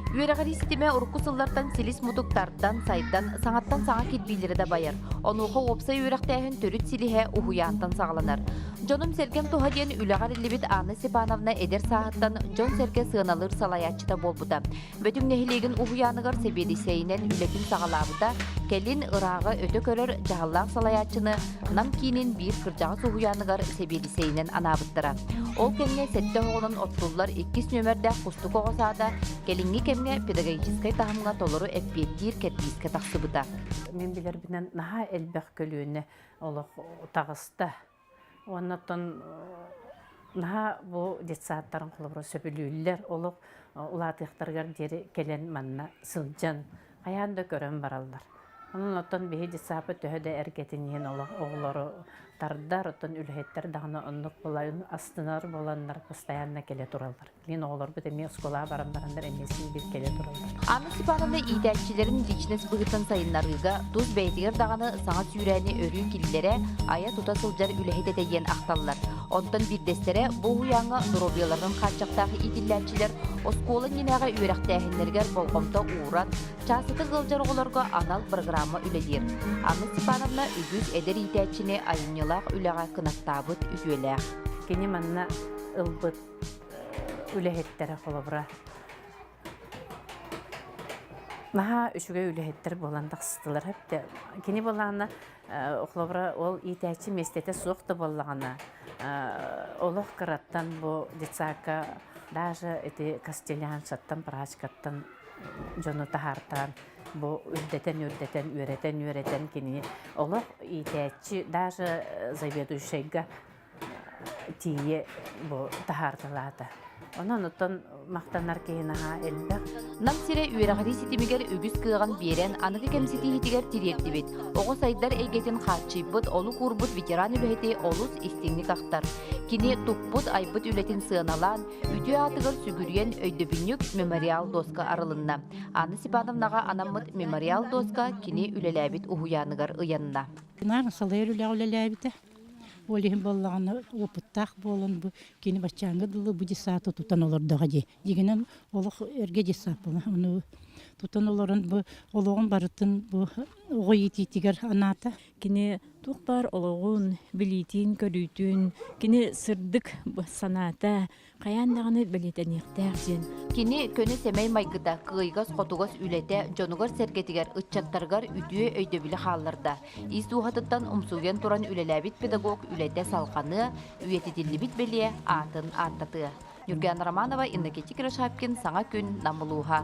Үөрэҕирии ситимэ урукку сыллартан силис-мутук тардан, сайдан, саҥаттан саҥа кирбиилэри да байар. Онуоха уопсай үөрэхтээһин төрүт силиһэ уһуйаантан саҕаланар. Дьонум-сэргэм туһа диэн үлэҕэ эриллибит Анна Степановна эдэр сааһыттан дьон-сэргэ сыаналыыр салайааччыта буолбута. Бөтүҥ нэһилиэгин уһуйааныгар сэбиэдиссэйинэн үлэтин саҕалаабыта, кэлин ырааҕы өтө көрөр дьаһаллаах салайааччыны Нам киинин биир кырдьаҕас уһуйааныгар сэбиэдиссэйинэн анаабыттара. Ол кэмҥэ сэттэ оҕонон оттуллар иккис нүөмэрдээх Кустук оҕо саада кэлиҥҥи кэмҥэ педагогическай таһымҥа толору эппиэттиир кэрдиискэ тахсыбыта. Мин билэрбинэн наһаа элбэх көлүөнэ олох таҕыста. Уонна оттон наһаа бу детсадтарын холобура сөбүлүүллэр, олох улаатыахтарыгар диэри кэлэн манна сылдьан хайаан да көрөн бараллар. Онон оттон биһи детсадпыт төһө да эргэтин иһин олох оҕолору тардар, оттон үлэһиттэр даҕаны оннук буолан астынар буоланнар постоянно кэлэ тураллар. Мин оҕолорбут эмиэ оскуолаҕа баран бараннар эмиэ син биир кэлэ тураллар. Анна Степановна иитээччилэрин личность быһыытынан сайыннарыыга тус бэйэтигэр даҕаны саҥа сүүрээни өрүү киллэрэ, айа-тута сылдьар үлэһит этэ диэн ахталлар. Онтон биирдэстэрэ бу уһуйааҥҥа доруобуйаларын хааччахтаах иитиллээччилэр оскуола иннинээҕи үөрэхтээһиннэригэр болҕомто ууран, чаастатык ыалдьар оҕолорго анал программа үлэлиир. Анна Степановна үгүс эдэр иитээччини айымньылаах үлэҕэ кынаттаабыт үтүөлээх. Кини манна ылбыт үлэһиттэрэ холобура наһаа үчүгэй үлэһиттэр буолан тахсыстылар эбитэ. Кини былаана холобура ол иитээччи миэстэтэ суох да буоллаҕына олох кыраттан бу детсадка даже ити кастеляншаттан прачкаттан дьону таһаартаан бу үрдэтэн-үрдэтэн үөрэтэн-үөрэтэн кини олох иитээччи даже заведующайга тиийэ бу таһаарталаата. Онон оттон махтанар киһи наһаа элбэх. Нам сирэ үөрэҕирии ситимигэр үгүс кыаҕын биэрэн, аныгы кэм ситиһиитигэр тириэрдибит, оҕо сайдар эйгэтин хааччыйбыт, олук уурбут ветеран үлэһити олус истиҥник ахтар. Кини туппут, айбыт үлэтин сыаналаан, үтүө аатыгар сүгүрүйэн өйдөбүнньүк мемориал доска арылынна. Анна Степановнаҕа анаммыт мемориал доска кини үлэлээбит уһуйааныгар ыйанна. Наар салайар үлэҕэ үлэлээбитэ. Ол иһин буоллаҕына опыттаах буолан бу кини баччааҥҥа дылы бу десааты тутан олордоҕо дии. Дьиҥинэн олох эргэ десаат буолла. Ону тутан олорон бу олоҕун барытын бу оҕо иитиитигэр анаата. Кини туох баар олоҕун, билиитин, көрүүтүн, кини сырдык санаата, хайаан даҕаны бэлиэтэниэхтээх диэн. Кини көнө-сэмэй майгыта, кыайгас-хотугас үлэтэ дьонугар-сэргэтигэр, ыччаттарыгар үтүө өйдөбүлү хаалларда. Ис дууһатыттан умсугуйан туран үлэлээбит педагог үлэтэ салҕаныа, үйэтитиллибит бэлиэ аатын ааттатыа. Ньургуяна Романова, Иннокентий Кирашапкин, Саҥа күн, Нам улууһа.